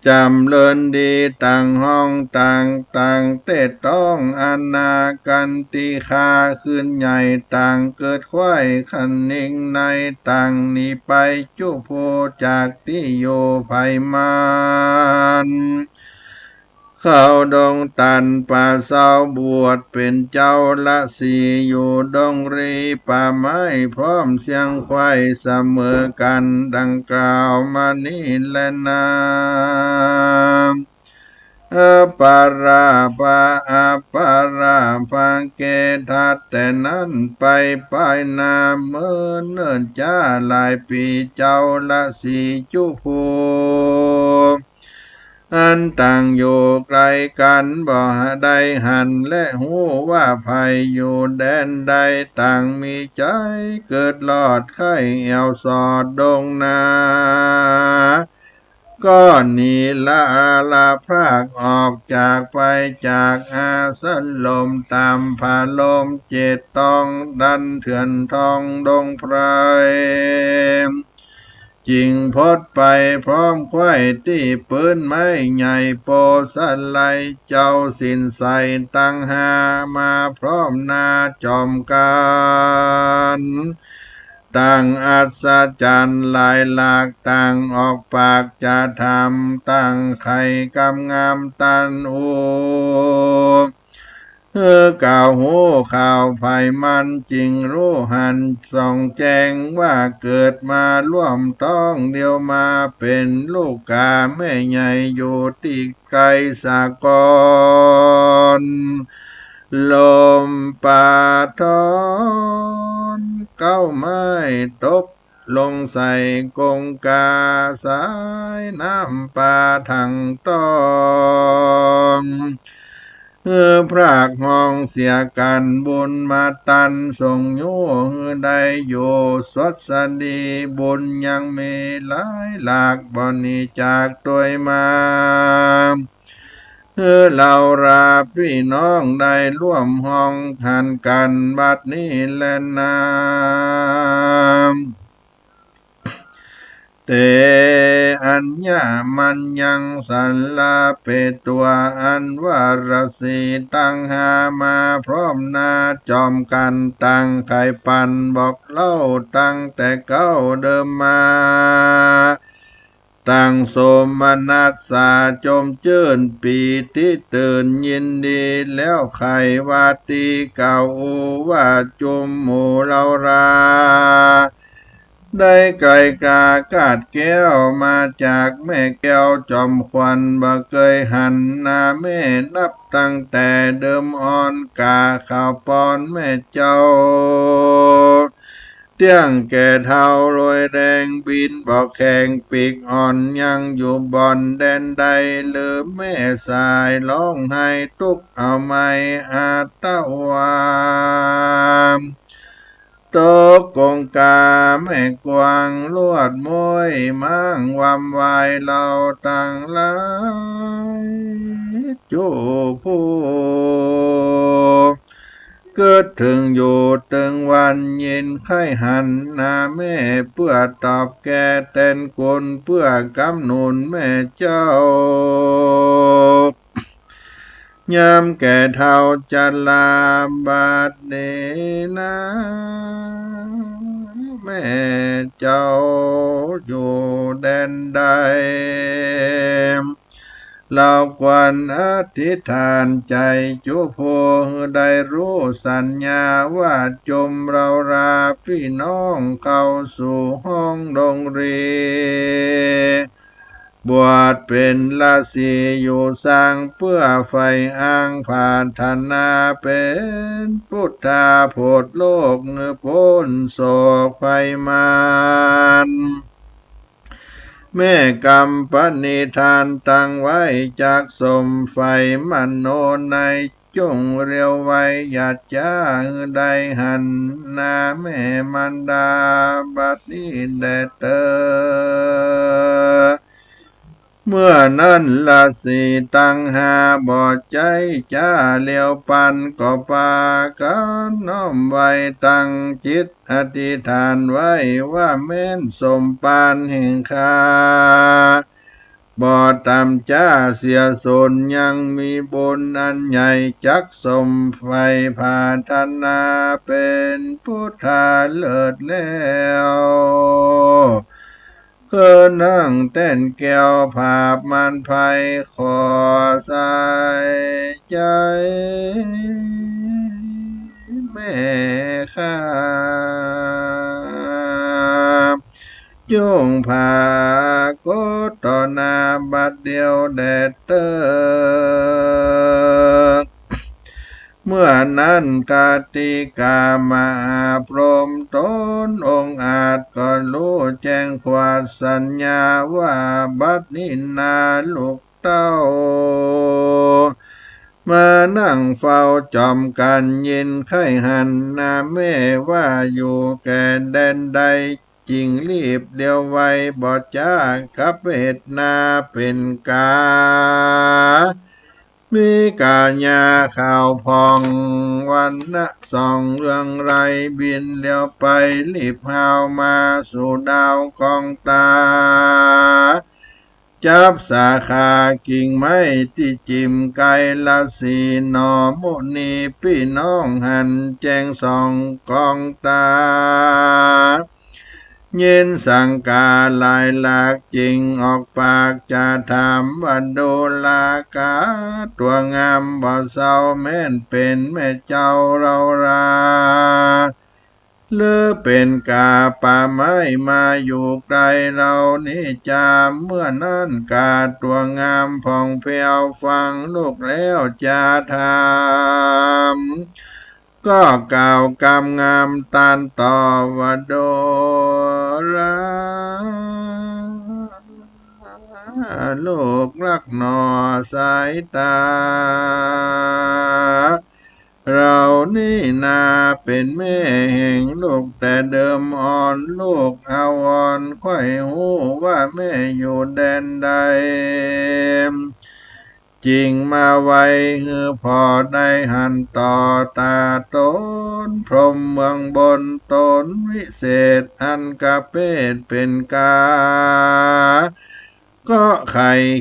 จ๋ำเริญดีต่างฮ้องต่าง ต่างเต้นต๊องอาณากันติคาขึ้นใหญ่ ต่างเกิดควายคะนิงใน ต่างหนีไปจุภูจากตี้อยู่ใผมัน เข้าดงตันป่าเซา บวชเป๋นเจ้าละสี อยู่ดงรีป่าไม้ พร้อมเสียงควายเสมอกั๋น ดังกล่าวมานี้แลนา อัปปะราปะ อัปปะราปะเกทัส แต่นั้นไปปายนาเมินเนิ่นจ๊าหลายปี๋ เจ้าละสีจุภู อันต่างอยู่ไกลกั๋น บ่ได้หันและฮู้ว่าใผอยู่แดนใด ต่างมีใจ๋เกิดลอดใค่ แอ่วสอดดงนา ก็หนีละอาลาพรากออกจากไปจากอาสรม ต๋ามผาลมเจ็ดต้องดันเถื่อนทองดงไพร จิ่งพดไปพร้อมควายตี้ปื๊นไม้ใหญ่โปสะไหล เจ้าสินใสตังห้ามาพร้อมนาจอมกั๋น ต่างอัศจรรย์หลายหลาก ต่างออกปากจะถาม ต่างใค่กำงามตันอู้ หื้อกล่าวฮู้ข่าวใผมัน จิ่งฮู้หันส่องแจ้งว่า เกิดมาร่วมต้องเดียวมา เป๋นลูกก๋าแม่ใหญ่อยู่ตี้ไกลสะก่อน ลมปาทอนเก๊าไม้ตกลงใส่กงก๋า สายน้ำป่าทั้งต้อง หื้อพรากฮ้องเสียกั๋น บุญมาตันส่งยู้หื้อได้อยู่สวัสดี บุญยังมีหลายหลาก บ่หนีจากตวยมา หื้อเฮาราปี้น้องได้ร่วมฮ้องหันกั๋นบัดนี้แลนา เต อัญญะมัญญัง สาลาเปตวา อันว่าราสีตังห้ามาพร้อมนาจอมกั๋น ต่างใค่ปันบอกเล่าตั้งแต่เก๊าเดิมมา ต่างโสมนัสสาจมจื้นปีติตื่นยินดี แล้วใค่วาตีกล่าวอู้ว่า จุมหมู่เฮารา ได้ไกลกล้ากาดแก้วมาจากแม่แก้วจอมขวัญ บ่เกยหันหน้าแม่นับตั้งแต่เดิมอ่อน ก๋าขาวปอนแม่เจ้า เตี้ยงแก่เฒ่าโรยแดงบินบ่แข็ง ปีกอ่อนยังอยู่บ่อนแดนใด ลืมแม่สายฮ้องไห้ตุ๊กเอาไม้อาตวา ตกกงก๋าแม่กวางลวดม้วย ม้างวำวายเฮาตังหลายจุผู้ กึ๊ดเถิงอยู่เถิงวัน ยินใค่หันหน้าแม่ เปื้อตอบแก่แตนกุณ เปื้อกำหนุนแม่เจ้า ยามแก่เฒ่าจราบัดนี้นา แม่เจ้าอยู่แดนใด เฮาควรอธิษฐานใจ๋จุผู้หื้อได้ฮู้สัญญาว่าจุมเฮาราปี้น้องเข้าสู่ห้องดงรี บวชเป๋นฤๅษีอยู่สร้างเปื้อใฝ่อ้างผาถนาเป๋นปุทธาโผดโลกหื้อป๊นโศกภัยมาร แม่กำปณิธานตั้งไว้จักสมใฝ่มโนใน จุ่งเร็วไว อย่าจ๊าหื้อได้หันหน้าแม่มารดาบัดนี้แด่เต๊อะ เมื่อนั้นฤๅษีตังห้าบ่ใจ้จ๊าเร็วปันก็ปากั๋นน้อมไหว้ตั้งจิตอธิษฐานไว้ว่าแม้นสมปานแห่งข้า บ่ต่ำจ๊าเสียสูญ ยังมีบุญอันใหญ่จักสมใฝ่ผาถนาเป๋นปุทธาเลิศแล้ว คือนั่งแต้นแก้วผาบมารไพรขอใส่ใจ๋แม่ข้า จุ่งผากฏต่อหน้าบัดเดี่ยวแด่เต๊อะ เมื่อนั้นกติกามหาพรหมต๋นองค์อาจก็ฮู้แจ้งขวัดสัญญาว่าบัดนี้นาลูกเต้า มานั่งเฝ้าจอมกั๋น ยินใค่หันหน้าแม่ว่าอยู่แก่แดนใด จึ่งรีบเดี่ยวไว บ่จ๊ากับเหตุนาเป๋นกา มีกายาขาวผ่อง วรรณะส่องเรืองไร้ บินเดี่ยวไปรีบฮาวมาสู่ดาวกองตา จับสาขากิ่งไม้ตี้จิ่มใก้ฤๅษีหนอ มุนีปี้น้องหันแจ้งส่องกองตา ยินสังกาหลายหลาก จึ่งออกปากจะถามว่า ดูราก๋าตั๋วงามบ่เซา แม้นเป๋นแม่เจ้าเฮารา หรือเป๋นก๋าป่าไม้มาอยู่ใก้เฮานี้จา เมื่อนั้นก๋าตั๋วงามผ่องแผ้ว ฟังลูกแล้วจะถาม ก็กล่าวกำงามตานตอบว่า ดูราลูกฮักหนอ สายต๋า เฮานี้นาเป๋นแม่แห่งลูกแต่เดิมอ่อน ลูกอาวรณ์ใค่ฮู้ว่าแม่อยู่แดนใด จึ่งมาไวหื้อผ่อได้หันต่อต๋าต๋น พรหมเมืองบนต๋นวิเศษ อันกะเปตเป๋นกา ก็ไข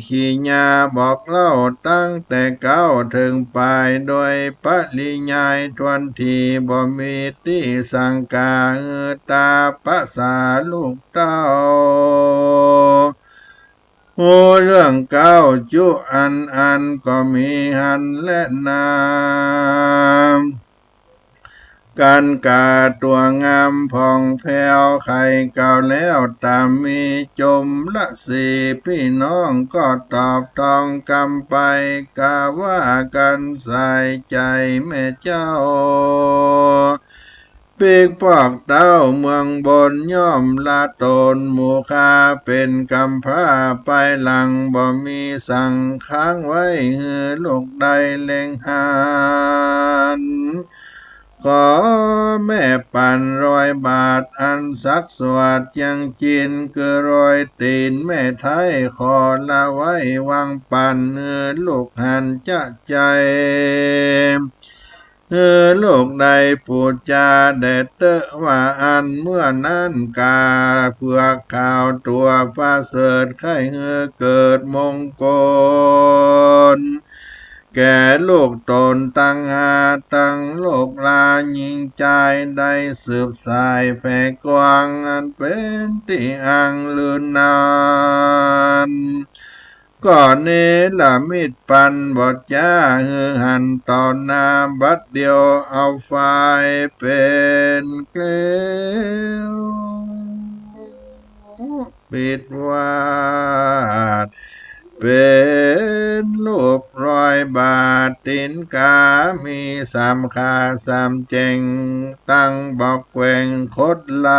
ขีญาบอกเล่าตั้งแต่เก๊าเถิงป๋าย โดยปริยายถ้วนที บ่มีตี้สังก๋าหื้อต๋าประสาลูกเต้า ฮู้เรื่องเก๊าจุอันอันก็มีหั้นแลนา กั๋นก๋าตั๋วงามผ่องแผ้ว ใค่กล่าวแล้วต๋ามมี จุ่มฤๅษีปี้น้องก็ตอบทองกำไป กาว่ากั๋นใส่ใจ๋แม่เจ้า ปิ๊กปอกเต้าเมืองบนย่อมละต๋นหมู่ข้า เป๋นกำพร้าไปหลัง บ่มีสังค้างไว้หื้อลูกได้เล็งหัน ขอแม่ปั๋นรอยบาทอันสักสวดยังจิน คือรอยตี๋นแม่ไท้ ขอละไว้วางปั๋นหื้อลูกหันจะใจ๋ หื้อลูกได้ปู๋จาแด่เต๊อะ ว่าอั้น เมื่อนั้นก๋าเผือกขาวตั๋วประเสริฐ ใค่หื้อเกิดมงคล แก่ลูกต๋นตังห้าตัง ลูกหลานญิงจาย ได้สืบสายแผ่กว้าง อันเป๋นตี้อ้างลือนาน ก็เนรมิตปันบอดจ๊า หื้อหันต่อหน้าบัดเดี่ยว เอาฝ่ายเป๋นเกลียว ปิดวาด เป๋นรูปรอยบาทตีนก๋า มีสามขาสามแจ๋ง ตังบอกแกว่งคดไหล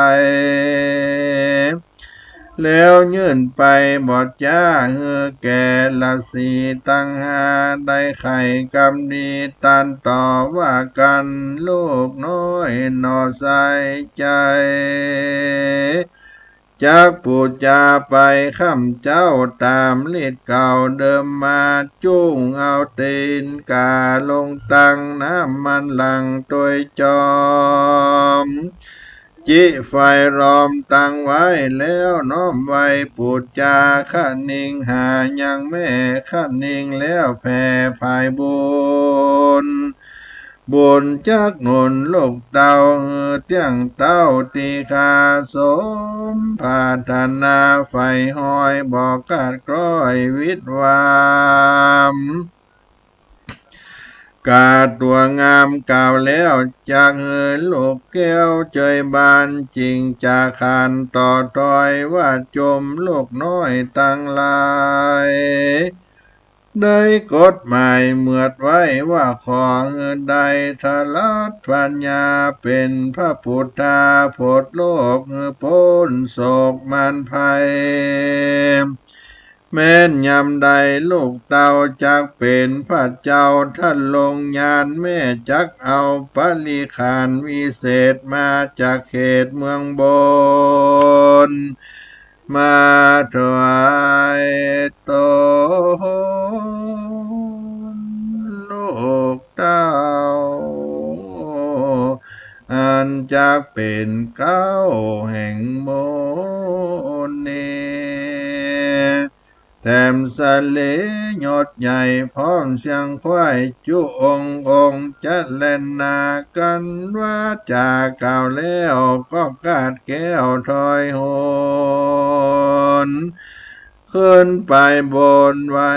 แล้วยื่นไปบอดจ๊า หื้อแก่ราศีตังห้า ได้ใค่กำดีตันต่อว่ากั๋น ลูกน้อยหน่อใส่ใจ๋ จักปู๋จาไปค่ำเจ๊า ต๋ามฤทธิ์เก่าเดิมมา จุ่งเอาตีนก๋าลงตัง น้ำมันหลั่งตวยจอม จิไฟล้อมตังไว้ แล้วน้อมไหว้ปู๋จาคะนิง หายังแม่คะนิง แล้วแผ่ผายบุญ บุญจักหนุนลูกเต้า หื้อเตี้ยงเต้าตี้คา สมปรารถนาใฝ่ฮอย บ่ขาดคล้อยวิดวาม ก๋าตั๋วงามกล่าวแล้ว จักหื้อลูกแก้วเจยบาน จิ่งจ๋าขานต่อถอย ว่าจมลูกน้อยตังหลาย ได้กฎหมายเหมือดไว้ว่า ขอหื้อได้ถลัดปัญญา เป๋นพระปุทธา ผดโลกหื้อป๊นโศกมารภัย แม้นยามใดลูกเต้าจักเป๋นพระเจ้าทรงญาณ แม่จักเอาปริขารวิเศษ มาจากเขตเมืองบน มาถวายต๋นลูกเต้า อันจักเป๋นเก๊าแห่งมนต์นี้ แถมสะเลหยดใหญ่พร้อมเสียงควาย จุองค์องค์จะแล่นหน้ากั๋น ว่าจ๋ากล่าวแล้วก็กาดแก้วถอยหน ขึ้นไปบนไหว้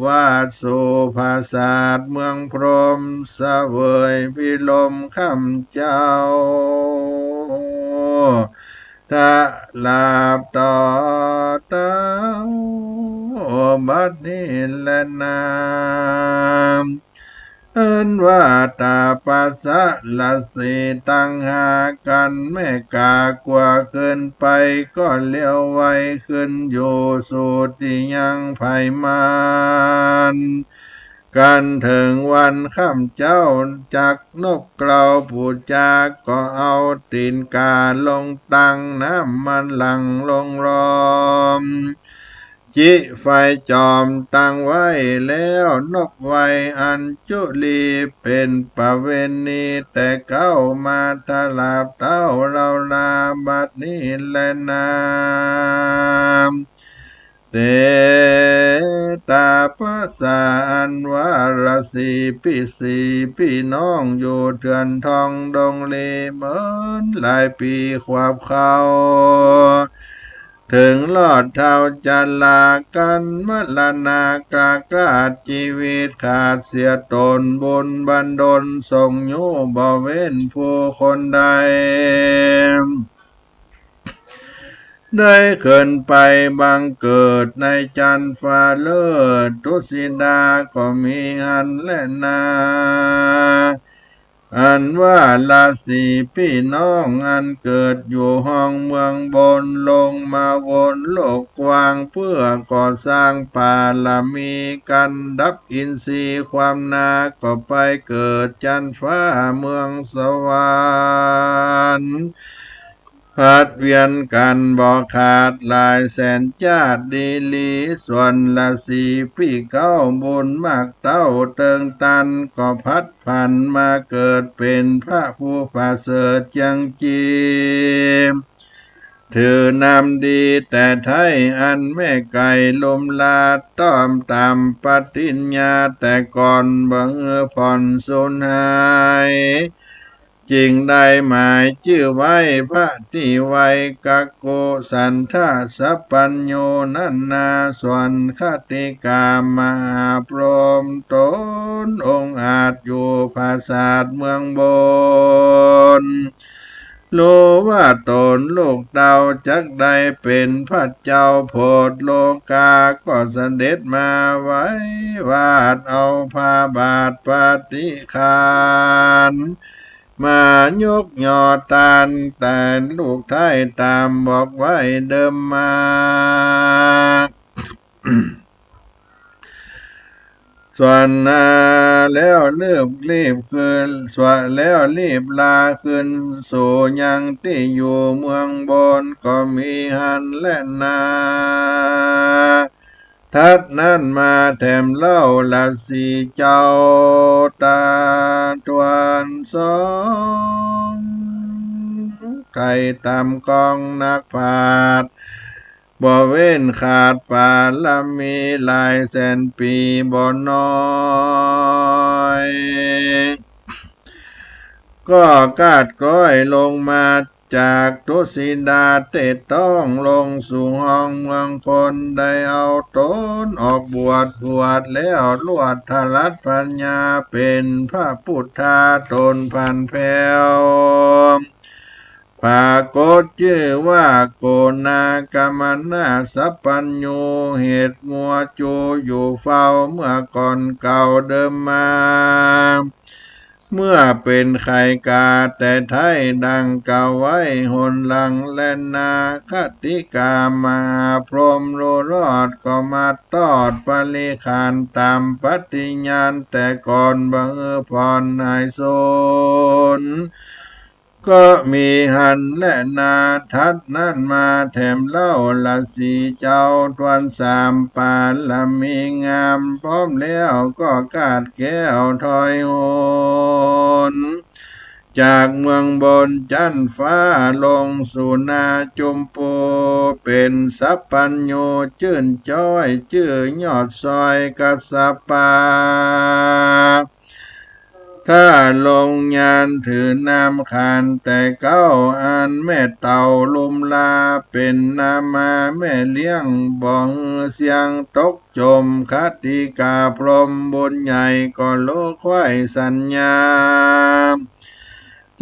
วาดสู่ผาสาทเมืองพรหม เสวยพิรมค่ำเจ๊า ถลาบต่อเต้าบัดนี้แลนา อันว่าตาปัสสะราศีตังห้ากั๋น แม่ก๋ากลัวเกินไป ก็เลี้ยวไวขึ้นอยู่สู่ตี้ยังไผมัน กั๋นเถิงวันค่ำเจ๊า จักนบเกล้าปู๋จา ก็เอาตี๋นก๋าลงตัง น้ำมันหลั่งลงล้อม จิไฟจอมตังไว้แล้ว นบไหว้อัญจุลี เป๋นประเวณีแต่เก๊า มาถลาบเต้าเฮาลาบัดนี้แลนา เต ตาปัสสะ อันว่าราศีปี้สี่ปี้น้อง อยู่เถื่อนทองดงลี เมินหลายปี๋ขวบเข้า เถิงรอดเฒ่าจะลากั๋น มรณาคราด จีวิตขาดเสียต๋น บุญบันดลส่งยู้บ่เว้นผู้คนใด ได้ขึ้นไปบังเกิดในจันทร์ฟ้าเลิศ ทุสิดาก็มีหั้นแลนา อันว่าราศีปี้น้อง อันเกิดอยู่ห้องเมืองบน ลงมาบนโลกกว้าง เพื่อก่อสร้างปารมีกั๋น ดับอินทรีย์ความนา ก็ไปเกิดจันทร์ฟ้าเมืองสวรรค์ ผลัดเวียนกั๋นบ่ขาดหลายแสนจาติดีหลี ส่วนราศีปี้เก๊า บุญมากเต้าเติงตัน ก็ผลัดผันมาเกิดเป๋นพระผู้ประเสริฐยังจี ถือนำดีแต่ไท้ อันแม่ไก่ลุมลาต้อมต๋ามปฏิญญาแต่ก่อน บ่หื้อผ่อนสูญหาย จึงได้หมายจื้อไว้พระติไวยากะสันทะสัพพัญญูนั้นนา ส่วนคติกามหาพรหมต๋นองค์อาจอยู่ผาสาทเมืองบน ฮู้ว่าต๋นลูกเต้าจักได้เป๋นพระเจ้าโผดโลกา ก็เสด็จมาไหว้วาดเอาพระบาทปฏิฆาณ มายกยอตานแต่ลูกไท้ต๋ามบอกไว้เดิมมา ส่วนนาแล้วรีบรีบคืน ส่วนแล้วรีบลาคืนสู่ยังตี้อยู่เมืองบนก็มีหั้นแลนา ถัดนั้นมาแถมเล่าราศีเจ้าตาทวนสอง ไถ่ต๋ามกองนักปราชญ์ บ่เว้นขาดปารมีหลายแสนปี๋บ่น้อย ก็กาดกร้อยลงมาจากทุสิดาเตต้องลงสู่ห้องเมืองพล ได้เอาต๋นออกบวช บวชแล้วลวดทรัตน์ปัญญาเป๋นพระพุทธาต๋นผันแผว ปรากฏจื้อว่าโกณากมนาสัพพัญญู เหตุมัวจูอยู่เฝ้าเมื่อก่อนเก่าเดิมมา เมื่อเป๋นไข่กาแต่ไท้ดังกล่าวไว้หนหลังแลนา คติกามหาพรหมฮู้รอดก็มาตอดปริขารต๋ามปฏิญาณแต่ก่อนบ่หื้อผ่อนหายสูญ ก็มีหั้นแลนา ถัดนั้นมาแถมเล่าราศีเจ้าทวนสามปารมีงาม พร้อมแล้วก็กาดแก้วถอยหน จากเมืองบนจั๊นฟ้าลงสู่นาจุมปู เป๋นสัพพัญญูจื้นจ้อยจื้อยอดซอยกัสสปะ ถ้าลงยานถือนามขันแต่เก๊า อันแม่เต่าลุมลาเป๋นนามาแม่เลี้ยง บ่หื้อเสี้ยงตกจม คติกาพรหมบุญใหญ่ก็ลุกไหว้สัญญา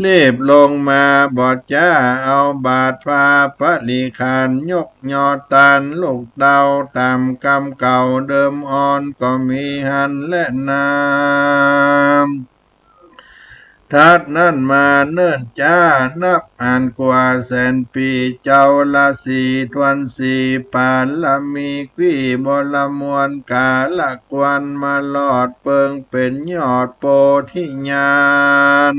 รีบลงมาบ่จ๊า เอาบาตรพาปริขารยกยอตานลูกเต้าต๋ามกำเก่าเดิมอ่อนก็มีหั้นแลนา ถัดนั้นมาเนิ่นจ๊านับอันกว่าแสนปี๋ เจ้าราศีทวนสี่ปารมี กวีบลมวลกาละกวนมาลอดเปิงเป๋นยอดโพธิญาณ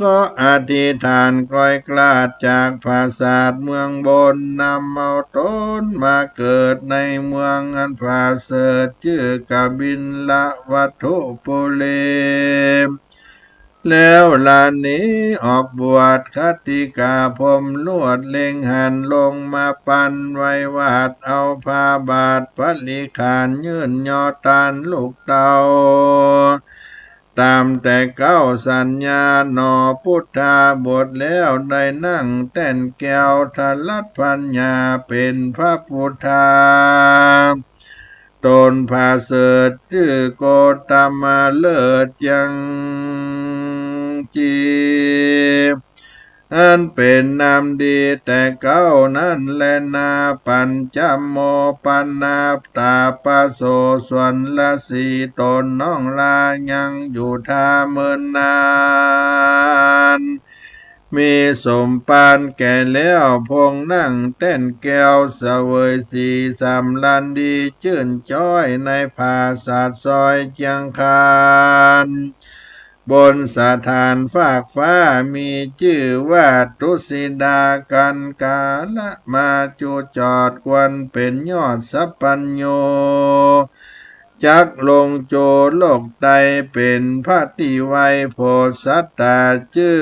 ก็อธิษฐานกอยกลาดจากผาสาทเมืองบน นำเอาต๋นมาเกิดในเมืองอันผาเสริฐจื้อกบิลวัตถุปุรี แล้วลาหนีออกบวช คติกาพรหมลวดเล็งหันลงมาปันไหว้วาดเอาพระบาทปริขารยื่นยอตานลูกเต้า ต๋ามแต่เก๊าสัญญาหนอพุทธาบท แล้วได้นั่งแต้นแก้วทรัตน์ปัญญาเป๋นพระพุทธา ต๋นผาเสริฐจื้อโกตมะเลิศยังจี อันเป๋นนามดีแต่เก๊านั้นแลนา ปัญจโมปนาตาปโส ส่วนราศีต๋นน้องลายังอยู่ทาเมินนาน มีสมภารแก่แล้ว พงนั่งแต้นแก้วเสวยสีสำราญดี จื้นจ้อยในผาสาทซอยเจียงคาน บนสถานฟากฟ้ามีจื้อว่าทุสิดา กันกาละมาจุจอดควรเป๋นยอดสัพพัญญู ต จักลงโจรโลกไตร เป๋นพระตี้ไวโผดสัตตา จื้อ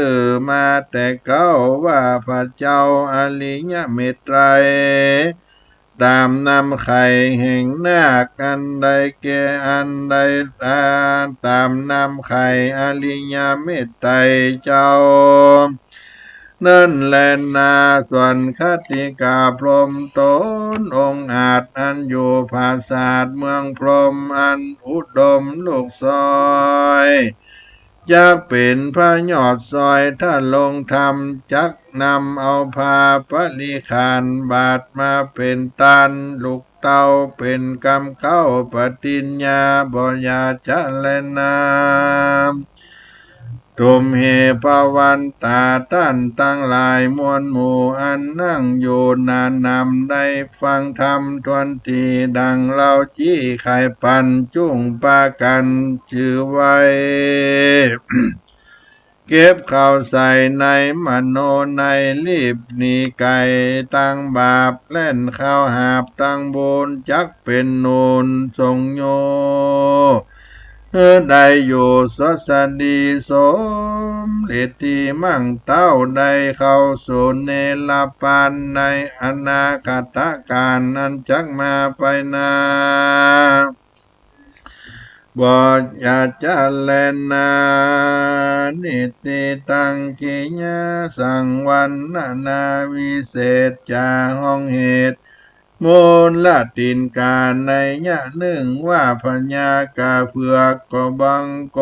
มาแต่เก๊าว่าพระเจ้าอริยเมตไตร ต๋ามนำไข่แห่งนาค อันใดแก่อันใด ต๋ามนำไข่อริยเมตไตรเจ้า นั้นแลนา ส่วนขัตติกาพรหมต๋นองอาจ อันอยู่ผาสาทเมืองพรหมอันอุดมลูกซอย จักเป๋นพระยอดซอย ถ้าลงธรรมจักนำเอาพาบริขารบาตรมาเป๋นตาน ลูกเต้าเป๋นกำเก๊าปฏิญญา บ่อย่าจะแลนา ทุมเหภวันตา ต้านตังหลายมวลหมู่ อันนั่งอยู่หนานำ ได้ฟังธรรมถ้วนตี้ ดังเฮาจี้ไขปัน จุ่งปากั๋นจือไว้ เก็บเข้าใส่ในมโน ในลีบหนีไก๋ ตังบาปแล่นเข้าหาบตังบุญ จักเป๋นหนุนส่งโย หื้อได้อยู่สวัสดีสมเร็จตี้มั่งเต้า ได้เข้าสู่เนรปานในอนาคตกาลอันจักมาไปหน้า บ่อย่าจะแลนา นิฏฐิตัง กิริยาสัง วรรณนาวิเศษจ๋า ห้องเหตุ มูลละตี๋นก๋า นัยยะนึ่งว่าพญากาเผือก ก็บังค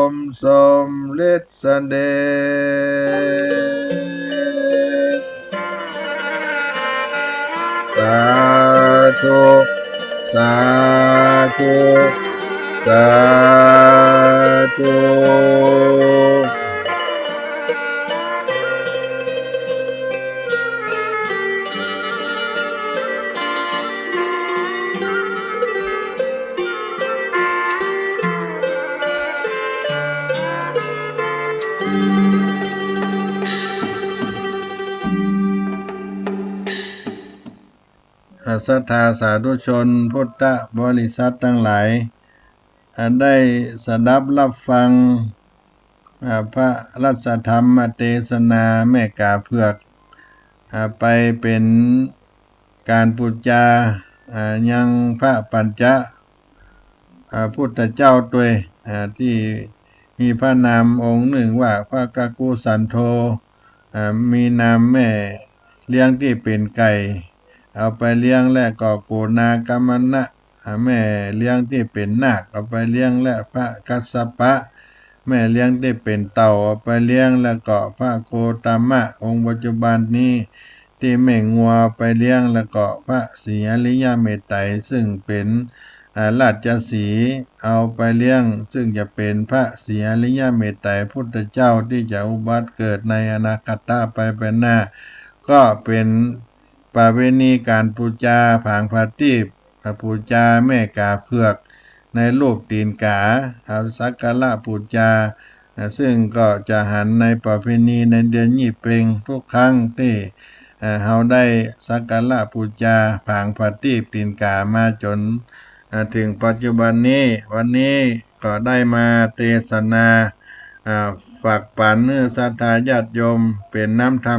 มสมเร็จเสด็จ สาธุ สาธุ สาธุ อ่า ศรัทธาสาธุชนพุทธบริษัทตังหลาย อ่า ได้สดับฮับฟัง อ่า พระสัทธรรมเตสนาแม่ก๋าเผือก อ่า ไปเป๋นก๋านปู๋จา อ่า ยังพระปัญจะ อ่า พุทธเจ้าตวย อ่า ตี้มีพระนามองค์นึ่งว่าพระกักกุสันโธ อ่า มีนามแม่เลี้ยงตี้เป๋นไก่ เอาไปเลี้ยง และก็โกนาคกัมมนะ อ่า แม่เลี้ยงตี้เป๋นนาค เอาไปเลี้ยง และพระกัสสปะ แม่เลี้ยงตี้เป๋นเต่า เอาไปเลี้ยง และก็พระโคตมะ องค์ปัจจุบันนี้ตี้แม่งัวเอาไปเลี้ยง และก็พระศรีอริยเมตไตร ซึ่งเป๋น อ่า ราชสีห์เอาไปเลี้ยง ซึ่งจะเป๋นพระศรีอริยเมตไตรพุทธเจ้าตี้จะอุบัติเกิดในอนาคตไปไปหน้า ก็เป๋นประเพณีก๋านปู๋จาผางผาตี้ อ่า ปู๋จาแม่ก๋าเผือกในรูปตี๋นก๋า เอาสักการะปู๋จา อ่า ซึ่งก็จะหันในประเพณีในเดือนยี่เป็งทุกครั้งตี้ อ่า เฮาได้สักการะปู๋จาผางผาตี้ตี๋นก๋ามาจ๋น อ่า เถิงปัจจุบันนี้ วันนี้ก็ได้มาเตสนา อ่า ฝากปั๋นหื้อศรัทธาญาติโยม เป๋นน้ำธรรม